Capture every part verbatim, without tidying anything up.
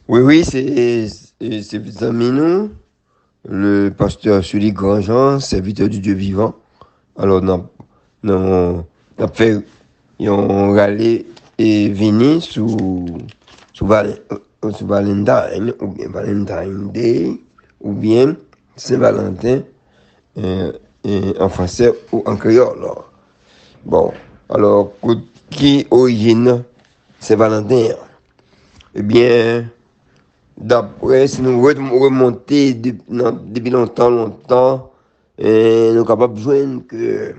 Wi, wi, se, se, se zanmi nou, le pasteur Sully Grandjean, serviteur du Dieu vivant. Alò, n ap, n ap, n ap fè yon rale e vini sou, sou, Val, sou Valentine, oubyen Valentine Day, oubyen Sen Valanten, e, e, an fransè ou an kreyòl. Bon, alò, kot ki orijin Sen Valanten an? Ebyen, daprè, si nou re-, remonte de-, nan, depi lontan, lontan, e, nou kapab jwenn ke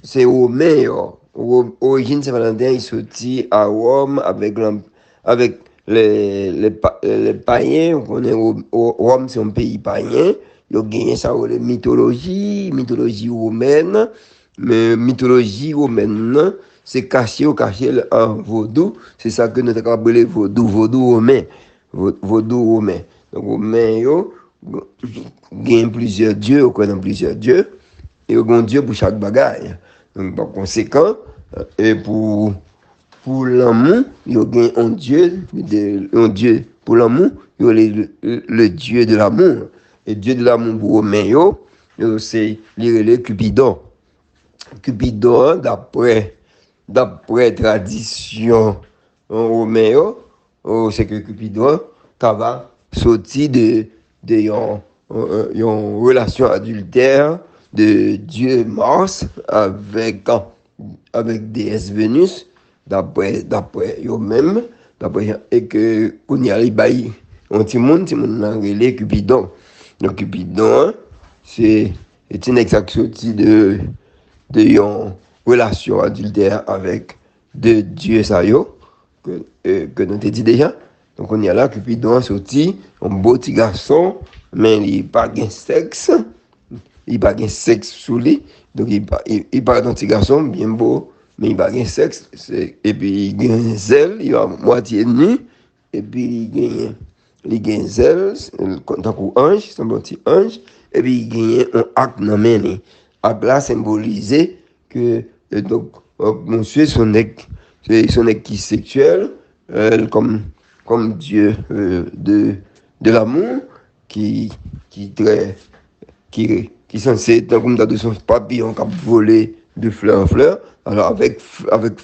se Women yo. Wo-, orijin Sen Valanten, li soti a Wòm avèk lan-, avèk le, le pa-, le payen. Ou konnen Wo-, Wo-, Wòm se yon peyi payen. Yo genyen sa yo rele mitoloji, mitoloji womèn. Men mitoloji womèn nan, se kache yo kache l an vodou. Se sa ke nou ta kapab rele vodou, vodou women. Vo-, vodou women. Donk, Women yo gen plizyè dye, yo kwè nan plizyè dye. E yo gen yon dye pou chak bagay. Donk, pa konsekan, e pou, pou lanmou, yo gen yon dye, de, yon dye pou lanmou, yo le, le, le dieu de l'amour. E dieu de l'amour pou Women yo, yo se, li rele Cupidon. Cupidon an, daprè, daprè tradisyon, e, Women yo, e, se ke Cupidon ta va soti de, de yon, e, e, yon relasyon adiltè de dye Mars avèk, avèk déesse Vénus, daprè, daprè yo menm, daprè jan, e ke kounye a li bay yon timoun, timoun nan rele Cupidon. Donk Cupidon an, se, se ti nèg sa ki soti de, de yon relasyon adiltè avèk de dye sa yo, ke, e, ke nou te di deja. Donk, kounye a la, Cupidon an soti, yon bo ti gason, men li pa gen sèks, li pa gen sèks sou li. Donk, li pa, li, li parèt yon ti gason byen bo, men li pa gen sèks, se, epi li gen zèl, li a mwatye ni, epi li genyen, li gen zèl, tankou anj, sanble yon ti anj, epi li genyen yon ak nan men li. Ak la senbolize ke, e, donk, e, misye se yon nèg, se, se yon nèg ki seksyèl, e, kòm, kòm dye, e, de, de l'amour, ki, ki trè, ki, ki sanse, tankou m ta di w, se yon papiyon k ap vole de flè an flè. Alò, avèk, avèk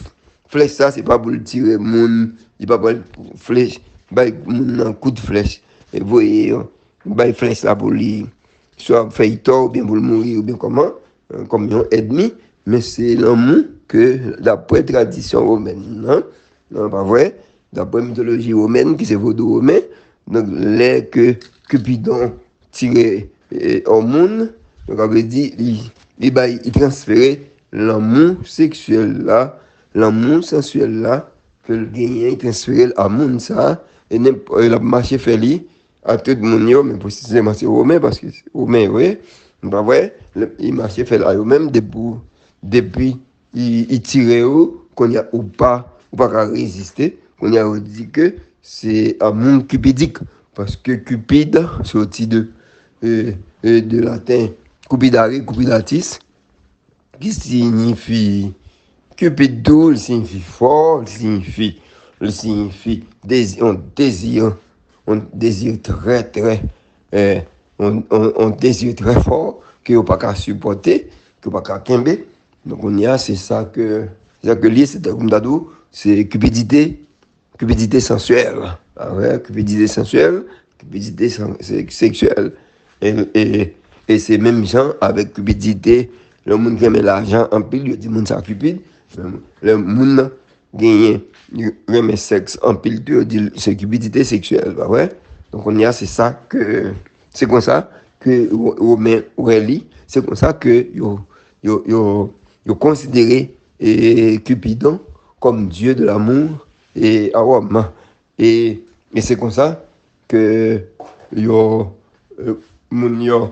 flèch sa, se pa pou l tire moun, li pa pral flèch, bay moun nan kout flèch, e voye yo, bay flèch la pou li swa fè l tò, oubyen pou l mouri, oubyen kòman, e, kòm yon ènmi, men se lanmou ke, daprè tradisyon womèn nan, nan, pa vre, daprè mitoloji womèn, ki se vodou women, donk, lè ke Cupidon tire, e, yon moun, donk, sa vle di, li, li bay, li transfere lanmou seksyèl la, lanmou sansyèl la, ke l genyen, li transfere l a moun sa, e nenp-, e l ap mache fè li a tout moun yo, men presizeman se Women, paske se Women yo ye, nou pa wè, li mache fè l a yo menm, depi, depi li, li tire ou, kounye a ou pa, ou pa ka reziste, kounye a yo di ke se amour cupidique, paske Cupide soti de, e, e, de laten cupidare, cupidatis, ki siyifi Cupid tou, li siyifi fò, li siyifi, li siyifi dezi, yon dezi, yon dezi trè, trè, e, yon, yon, yon dezi trè fò ke yo pa ka sipòte, ke yo pa ka kenbe. Donk, kounye a, se sa ke, se sa ke li ye, se tankou m ta di w, se cupidité, cupidité sensuelle. A wè, cupidité sensuelle, cupidité sen-, se-, sexuelle. E, e, e se menm jan avèk cupidité. Lè yon moun ki renmen lajan anpil, yo di moun sa cupide. Men lè moun nan genyen, li renmen sèks anpil tou, yo di l se cupidité sexuelle, pa vre? Donk, kounye a, se sa ke, se konsa ke Wo-, Women wè li, se konsa ke yo, yo, yo, yo konsidere, e, Cupidon kòm dieu de l'amour, e, a Wòm. E, e se konsa ke yo, e, moun yo,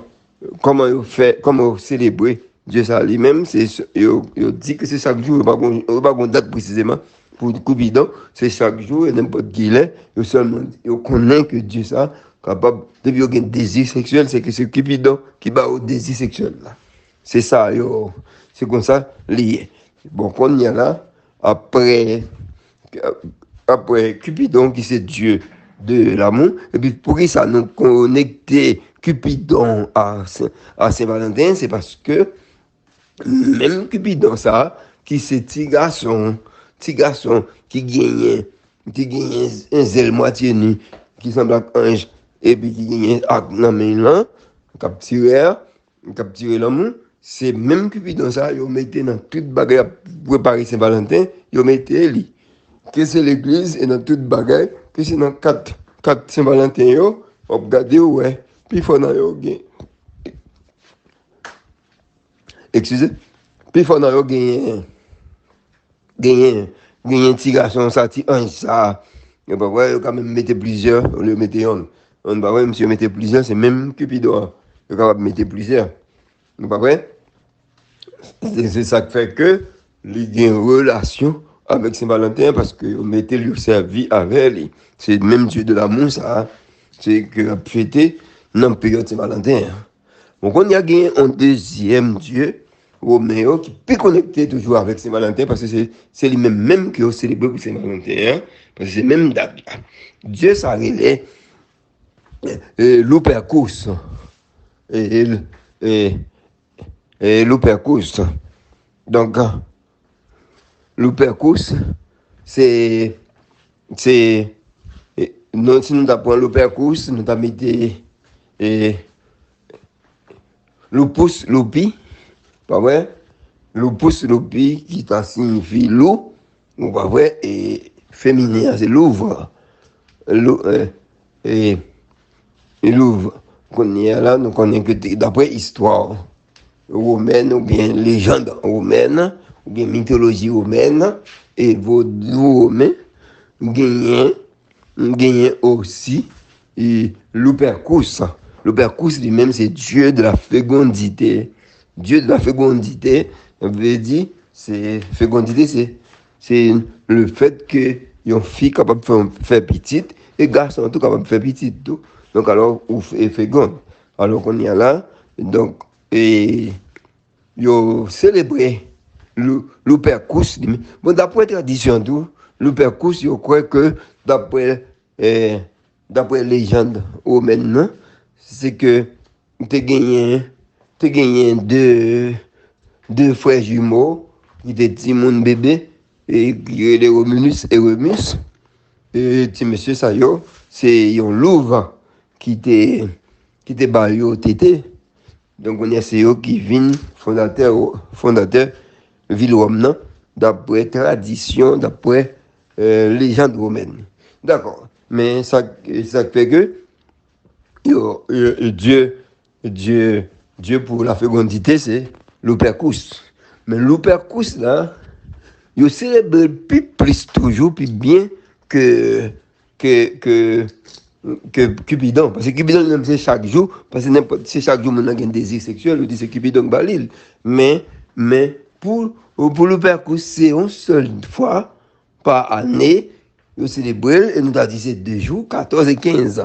kòman yo fè, kòman yo selebre Dye sa li menm, se, yo, yo di ke se chak jou, yo pa gon, yo pa gon dat presizeman pou Cupidon, se chak jou, e nenpòt ki lè, yo sèlman, yo konnen ke Dye sa kapab, depi yo gen dezi seksyèl, se ke se Cupidon ki ba yo dezi seksyèl la. Se sa yo, se konsa li ye. Bon, kounye a la, apre, apre Cupidon ki se dye de l'amour. Epi poukisa nou konekte Cupidon a Sen, a Sen Valanten? Se paske menm Cupidon sa, ki se ti gason, ti gason ki genyen, ki genyen yon zèl mwatye ni, ki sanble ak anj, epi ki genyen ak nan men l lan, k ap tire a, k ap tire lanmou, se menm Cupidon sa yo mete nan tout bagay ap prepare Sen Valanten, yo mete li. Ke se legliz e nan tout bagay, ke se nan kat, kat Sen Valanten yo, w ap gade w wè, pifò nan yo gen, eskize, pifò nan yo genyen, genyen, genyen ti gason sa, ti anj sa. Yo pa vre, yo ka menm mete plizyè, olye yo mete yonn. Yonn pa vre, misye mete plizyè, se menm Cupidon an. Yo kapab mete plizyè. Nou pa vre? Se, se sa k fè ke li gen relasyon avèk Sen Valanten an, paske yo mete l, yo sèvi avè li. Se menm Dye de l'amour sa, se ke ap fete nan peryòd Sen Valanten an. Bon, kounye a gen yon dezyèm dye, Women yo, ki pi konekte toujou avèk Sen Valanten, paske se, se li menm menm ke yo selebre pou Sen Valanten an, paske se menm dat la. Dye sa rele, e, Lupercus. E, e, e, e, Lupercus. Donk, Lupercus, se, se, e, non, si nou ta pran Lupercus, nou ta mete, e, Lupus, Lupi, pa vre? Lupus, Lupi, ki ta siyifi lou, ou pa vre? E feminen an, se louve. Lou-, e, e, e louve. Kounye a la, nou konnen ke te, daprè istwa womèn oubyen lejand womèn, oubyen mitoloji womèn, e vodou women, genyen, genyen osi, e, Lupercus. Lupercus li menm se Dieu de la fécondité. Dieu de la fécondité vle di, se fécondité, se, se le fait que yon fi kapab fè, fè pitit, e gason an tou kapab fè pitit tou. Donk, alò, ou fe-, féconde. Alò, kounye a la, donk, e, yo selebre Lu-, Lupercus. Bon, daprè tradisyon tou, Lupercus, yo kwè ke daprè, e, daprè lejand womèn nan, se ke te genyen, te genyen de, de frè jimo ki te timoun bebe, e ki rele Romulus e Remus. E ti mesye sa yo, se yon louv ki te, ki te ba yo tete. Donk, kounye a, se yo ki vin fondatè, fondatè vil Wòm nan, daprè tradisyon, daprè, e, lejand womèn. Dakò. Men sa, sa k fè ke yo, yo, yo, Dye, Dye, Dye pou la fécondité, se Lupercus. Men Lupercus la, yo selebre l pi plis toujou, pi byen ke, ke, ke, ke Cupidon. Paske Cupidon li menm se chak jou, paske nenpòt, se chak jou moun nan gen dezi seksyèl, ou di se Cupidon k ba li l. Men, men, pou, pou Lupercus, se yon sèl fwa pa ane, yo selebre l, e nou ta di se de jou, katòz e kenz.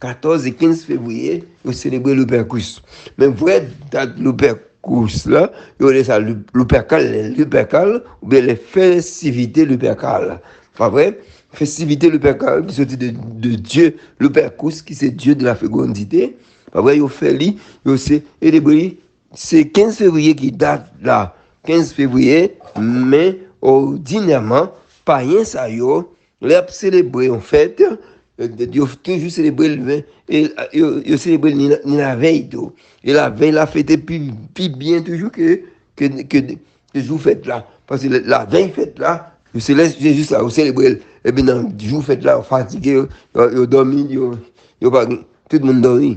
Katòz e kenz fevriye, yo selebre Lupercus. Men vrè dat Lupercus la, yo rele sa Lu-, Lupercal, les Lupercales, oubyen les festivités Lupercales. Pa vre? Festivite Lupercal, ki soti de, de Dye Lupercus, ki se Dye de la fekondite. Pa vre? Yo fè li, yo se, selebre li, se kenz fevriye ki dat la. Kenz fevriye, men òdinèman, payen sa yo, lè y ap selebre yon fèt, e, yo toujou selebre l, men, e, yo, yo selebre l ni, ni lavèy tou. E lavèy la fete pi, pi byen toujou ke, ke, ke, ke jou fèt la. Paske la, lavèy fèt la, yo selebre Jezi sa, yo selebre l. Epi nan jou fèt la, yo fatige, yo, yo, yo dòmi, yo, yo pa gen, tout moun dòmi.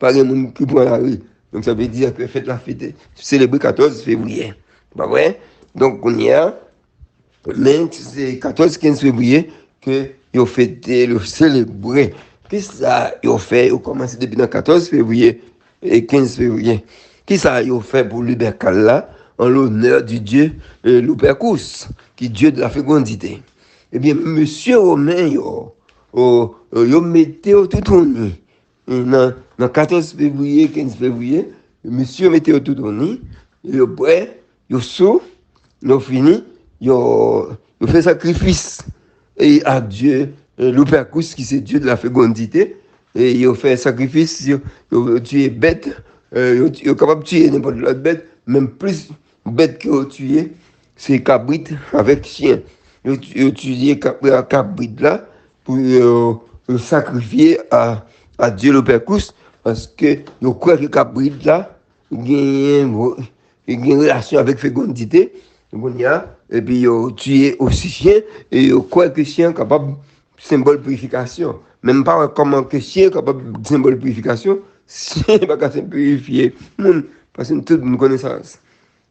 Pa gen moun ki pran lari. Donk, sa vle di ke fèt la fete, selebre katòz fevriye. Pa vre? Donk, kounye a, men se katòz, kenz fevriye ke yo fete, yo selebre. Kisa yo fè? Yo kòmanse depi nan katòz fevriye e kenz fevriye. Kisa yo fè pou Lupercal la, en l'honneur du dieu, euh, Lupercus, ki dieu de la fécondité? Ebyen, mesye Women yo, o, o, yo mete yo toutouni. Nan, nan katòz fevriye, kenz fevriye, mesye yo mete yo toutouni, yo bwè, yo sou, yo fini, yo, yo fè sakrifis e a Dye, e, Lupercus, ki se dye de la fécondité, e yo fè sakrifis, yo, yo tiye bèt, e, yo, yo kapab tiye nenpòt lòt bèt, men plis bèt ke yo tiye, se kabrit avèk chen. Yo, yo tiye kab-, kabrit la pou yo, yo sakrifye a, a dye Lupercus, paske yo kwè ke kabrit la genyen, genyen relasyon avèk fécondité. Kounye a, epi yo tiye osi chen, e yo kwè ke chen kapab senbòl pirifikasyon. Men m pa wè kòman ke chen kapab senbòl pirifikasyon. Chen pa ka senbòl pirifye moun, paske nou tout nou konnen sa,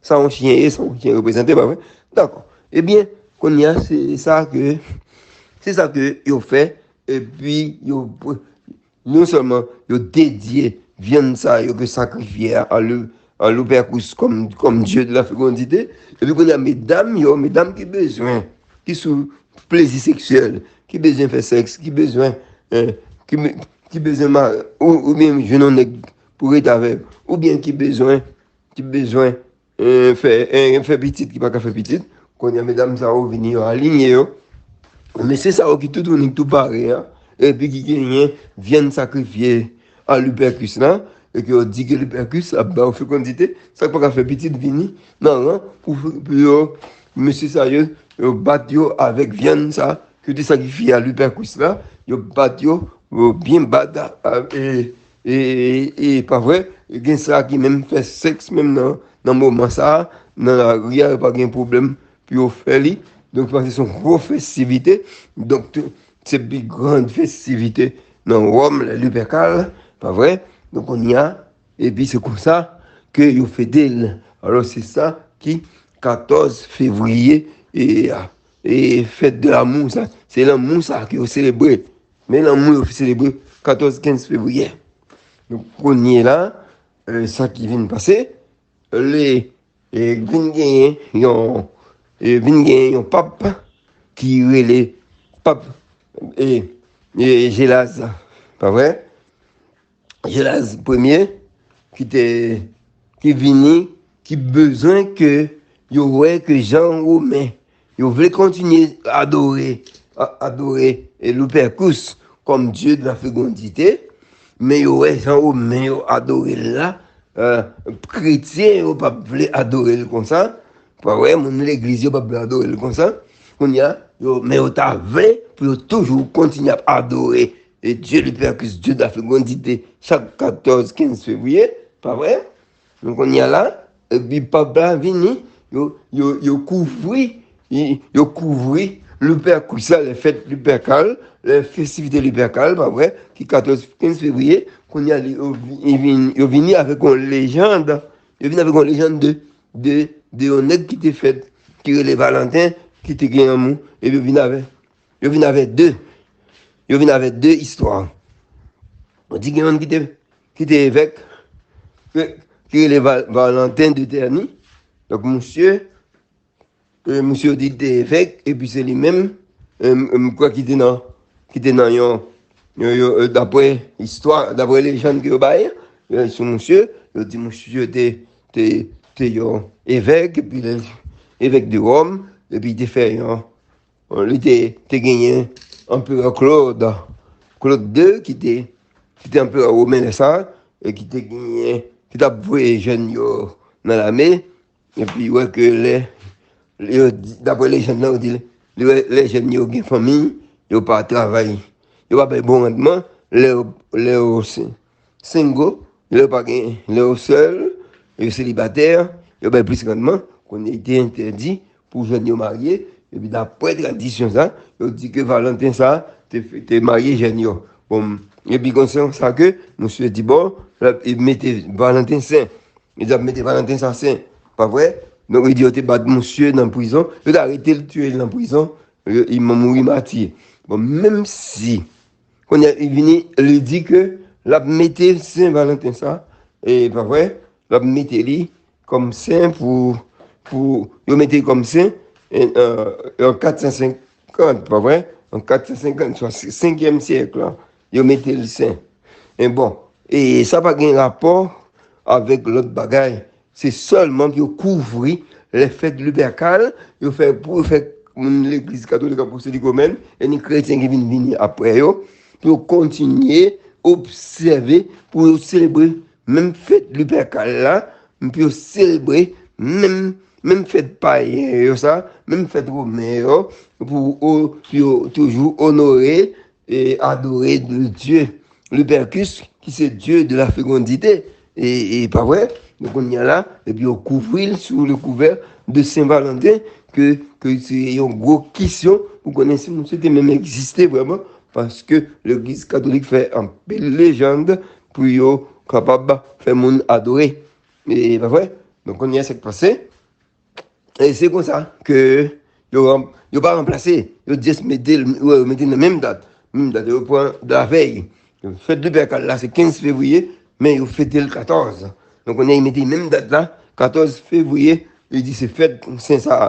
sa yon chen ye, sa yon chen reprezante, pa vre? Dakò. Ebyen, kounye a, se sa ke, se sa ke yo fè, epi yo, non sèlman yo dedye vyann sa yo ke sakrifye a, a Lu-, a Lupercus kòm, kòm dye de la fécondité, epi kounye a, medam yo, medam ki bezwen, ki sou plezi seksyèl, ki bezwen fè sèks, ki bezwen, eh, ki, be- ki bezwen ma- ou, oubyen jwenn yon nèg pou ret avè l, oubyen ki bezwen, ki bezwen, eh, fè, eh, fè pitit, ki pa ka fè pitit. Kounye a, medam sa yo vini, yo alinye yo. Mesye sa yo ki tout inik, tou pare a, epi ki genyen vyann sakrifye a Lupercus la, e ke yo di ke Lupercus ap ba yo fécondité, sa k pa ka fè pitit vini nan ran pou, pou yo, mesye sa yo, yo bat yo avèk vyann sa, ke te sakrifye a Lupercus la, yo bat yo, yo byen bat, a, a, e, e, e, e, pa vre, gen sa ki menm fè sèks menm nan, nan moman sa, nan lari a, yo pa gen pwoblèm pou yo fè li. Donk, paske se yon gwo festivite. Donk, tou- se pi gran festivite nan Wòm, lè Lupercal, pa vre? Donk, kounye a, epi se konsa ke yo fete l. Alò, se sa ki katòz fevriye, e, e fèt de lanmou, sa. Se lanmou sa ke yo selebre. Men lanmou yo selebre katòz, kenz fevriye. Donk, kounye la, e, sa ki vin pase, le, e, vin genyen yon, e, vin genyen yon pap ki rele pap, e, e, Jelaz, pa vre? Jelaz premye, ki te, ki vini, ki bezwen ke yo wè ke jan Women, yo vle kontinye adore, a- adore, e, Lupercus kòm dye de la fécondité, men yo wè jan Women yo adore l la, e, kretyen yo p ap vle adore l konsa, pa vre, moun legliz yo p ap vle adore l konsa. Kounye a, yo, men yo ta vle pou yo toujou kontinye ap adore, e, dye Lupercus, dye de la fécondité, chak katòz, kenz fevriye, pa vre? Donk, kounye a la, epi pap la vini, yo, yo, yo kouvri, yo, yo kouvri Lupercus la, lè fèt Lupercal, lè festivite Lupercal, pa vre, ki katòz, kenz fevriye, kounye a, li, yo, vi- vin- yo vini avèk yon lejand, yo vini avèk yon lejand de, de, de yon nèg ki te fèt, ki rele Valentin, ki te gen lanmou, epi yo vin avè, yo vin avè de, yo vin avè de istwa. Yo di gen youn ki te, ki te evèk, ki, ki rele Va- Valentin de Terni. Donk, misye, e, misye yo di te evèk, epi se li menm, e, m- m kwè ki te nan, ki te nan yon, yon, yon, e, daprè istwa, daprè lejann ke yo bay, e, sou misye, yo di misye te, te, te yon evèk, epi le- evèk de Wòm, epi te fè yon, li te, te genyen anperè Claude, Claude de, ki te, ki te anperè women lè sa, e ki te genyen, ki t ap voye jèn yo nan lame, epi wè ke lè, yo di- daprè lejann nan, yo di, li wè lè jèn yo gen fanmi, yo pa travay, yo pa bay bon randman, lè yo, lè yo se- single, lè yo pa gen, lè yo sèl, yo selibatè, yo bay plis randman, kounye a li te entèdi pou jèn yo marye, epi daprè tradisyon sa, yo di ke Valentin sa te, te marye jèn yo. Bon, epi konsa sa ke misye di bon, l ap mete Valentin sen. Li di ap mete Valentin sa sen, pa vre? Donk, li di yo te bat misye nan prizon, yo te arete l, tiye l nan prizon, yo, li mouri mati. Bon, menm si, kounye a, li vini, li di ke l ap mete Sen Valentin sa, e pa vre? L ap mete li kòm sen pou, pou, yo mete li kòm sen, e, e, an kat san senkant, pa vre? An kat san senkant, swa senkyèm syèk la, yo mete l sen. E bon, e sa pa gen rapò avèk lòt bagay. Se sèlman pou yo kouvri lè fèt Lipèkal, yo fè, pou yo fè moun legliz katolik apostolik womèn, e ni kretyen ki vin vini apre yo, pou yo kontinye obsève, pou yo selebre menm fèt Lipèkal la, pou yo selebre menm, menm fèt payen yo sa, menm fèt women yo, pou yo, pou yo toujou onore e adore le Dieu, le Père Custe, ki se Dieu de la fécondité. E, e pa vre? Donk, kounye a la, epi yo kouvri l sou le couvert de Saint Valentin, ke, ke se yon gwo kesyon pou konnen si misye te menm egziste vrèman, paske legliz katolik fè anpil lejand pou yo kapab fè moun adore. E pa vre? Donk, kounye a, sa k pase? E se konsa ke yo, ranm- yo pa ranplase, yo just mete l, yo mete nan menm dat. Menm dat, yo pran lavèy. Fèt Lipèkal la, se kenz fevriye, men yo fete l katòz. Donk, kounye a, yo mete menm dat la, katòz fevriye, yo di se fèt sen sa a.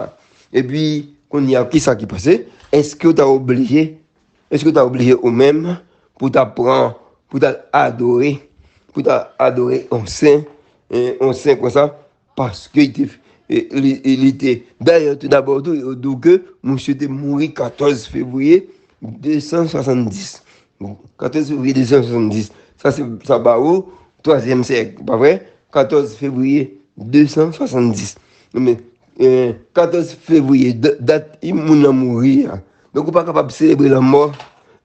Epi, kounye a, kisa ki pase? Èske w ta oblije, èske w ta oblije ou menm pou w ta pran, pou w ta adore, pou w ta adore yon sen, eh, yon sen konsa? Paske li te, e, li, e, li te, dayè, tou dabò, tou, yo di w ke misye te mouri katòz fevriye de san swasanndis. Katòz fevriye de san swasanndis. Sa, se, sa ba ou twazyèm syèk, pa vre? Katòz fevriye de san swasanndis. Men, e, katòz fevriye, d- dat i moun nan mouri a. Donk, ou pa kapab selebre lanmò,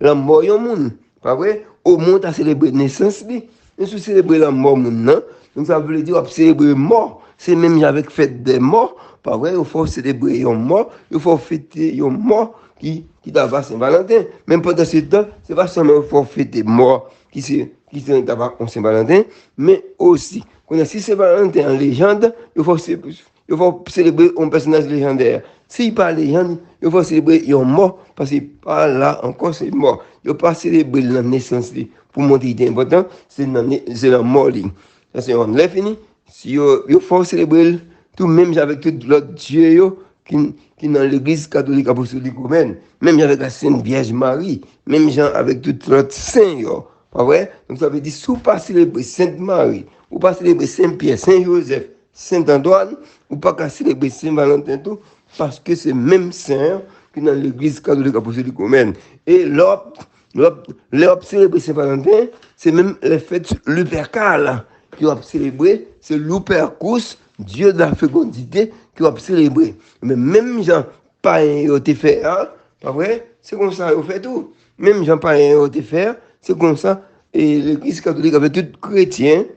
lanmò yon moun. Pa vre? Omwen w ta selebre nesans li. Men si w selebre lanmò moun nan, donk sa vle di w ap selebre mò. Se menm jan avèk fèt dè mò. Pa vre? Yo fè w selebre yon mò, yo fè w fete yon mò ki, ki t ava Sen Valanten. Men pandan se tan, se pa sèlman yo fè w fete mò ki se, ki se t ava yon Sen Valanten, men osi, kounye a, si Sen Valanten an lejand, yo fè w se- yo fè w selebre yon pèsonaj lejandè. Si l pa lejand, yo fè w selebre yon mò, paske pa la ankò, se mò. Yo pa selebre l nan nesans li pou montre li te enpòtan, se nan ne- se nan mò li. Sa se yon. Lè fini, si yo, yo fè w selebre l tou menm jan avèk tout lòt dye yo ki, ki nan legliz katolik apostolik womèn, menm jan avèk la Sent Vyèj Mari, menm jan avèk tout lòt sen yo. Pa vre? Donk, sa vle di, si w pa selebre Sent Mari, ou pa selebre Sen Pyè, Sen Jozèf, Sent Antwàn, ou pa ka selebre Sen Valanten tou, paske se menm sen an ki nan legliz katolik apostolik womèn. E lè w ap, lè w ap, lè w ap selebre Sen Valanten, se menm lè fèt Lipèkal ke w ap selebre, se Lupercus, Dieu de la fécondité, ke w ap selebre. Men menm jan payen yo te fè a, pa vre? Se konsa yo fè tou. Menm jan payen yo te fè a, se konsa, e, legliz katolik avèk tout kretyen,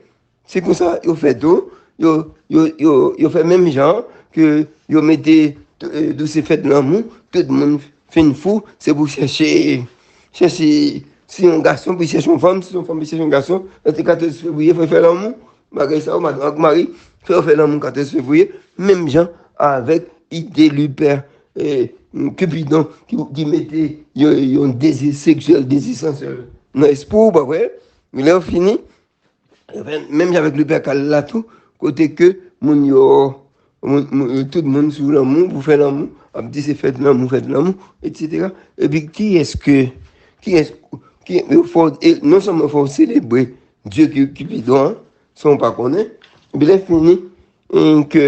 se konsa yo fè tou. Yo, yo, yo, yo fè menm jan ke yo mete, e, dou se fèt lanmou, tout moun fin fou, se pou chèche, chèche, si yon gason pou chèche yon fanm, si yon fanm pou chèche yon gason, nan se katòz fevriye, fò fè lanmou, bagay sa yo, madanm ak mari, fè yo fè lanmou katòz fevriye, menm jan avèk ide Lipè, e, Cupidon ki, ki mete yon, yon dezi seksyèl, dezi seksyèl nan espri w, pa vre? Lè yo fini, menm jan avèk Lipèkal la tou, kote ke moun yo, moun, moun, tout moun sou lanmou, pou fè lanmou, ap di se fèt lanmou, fèt lanmou, etsetera. Epi kiyès ke, kiyès, ki, yo fè w, e non sèlman fè w selebre Dye Ki- Cupidon an, san w pa konnen, epi lè fini, hum, ke,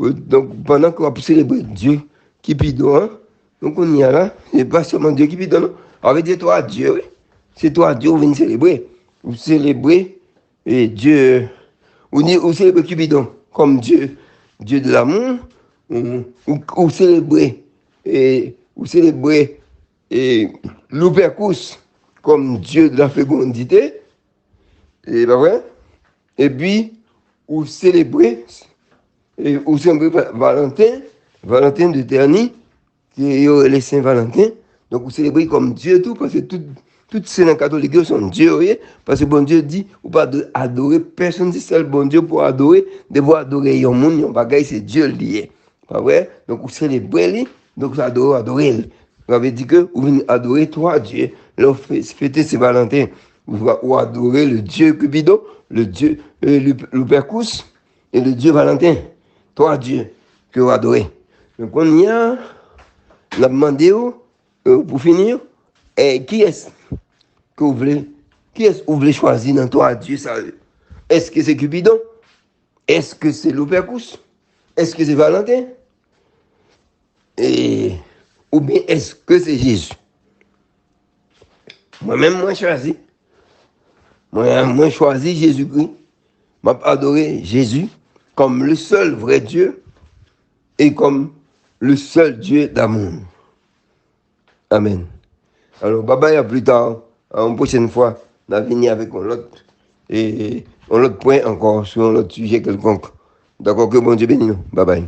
euh, donk, pandan ke w ap selebre Dye Cupidon an, donk, kounye a la, se pa sèlman Dye Cupidon, non. Sa vle di twa dye, wi. Se twa dye ou vin selebre. Ou selebre, e, Dye, ou di, ou selebre Cupidon kòm Dye, Dye de lanmou, ou, ou, ou selebre, e, ou selebre, e, Lupercus kòm Dye de la fécondité, e, pa vre? Epi, ou selebre, e, ou selebre Va- Valanten, Valanten de Terni, ke yo rele Sen Valanten. Donk, ou selebre kòm Dye tou, paske tout, tout sen nan katolik yo se yon Dye yo ye, paske Bondye di, ou pa dwe adore pèsonn, se sèl Bondye pou adore, depi w adore yon moun, yon bagay, se Dye li ye. Pa vre? Donk, ou selebre li, donk, ou adore, ou adore l. Sa vle di ke ou vin adore twa dye. Lè w fe- fete Sen Valanten, ou va- ou adore le Dye Cupidon, le Dye, euh, Lup- Lupercus, e le Dye Valanten. Twa dye ke w adore. Men kounye a, n ap mande w, euh, pou fini, e kiyès ke w vle, kiyès ou vle chwazi nan twa dye sa yo? Èske se Cupidon? Èske se Lupercus? Èske se Valanten? E oubyen èske se Jezi? Mwen menm, mwen chwazi. Mwen, mwen chwazi Jezikri. M ap adore Jezi kòm le sèl vrè Dye e kòm le sèl Dye damou. Amèn. Alò, babay, a pli ta, yon pwochèn fwa, n a vini avèk yon lòt, e, yon lòt pwen ankò sou yon lòt sijè kèlkonk. Dakò, ke Bondye beni nou. Babay.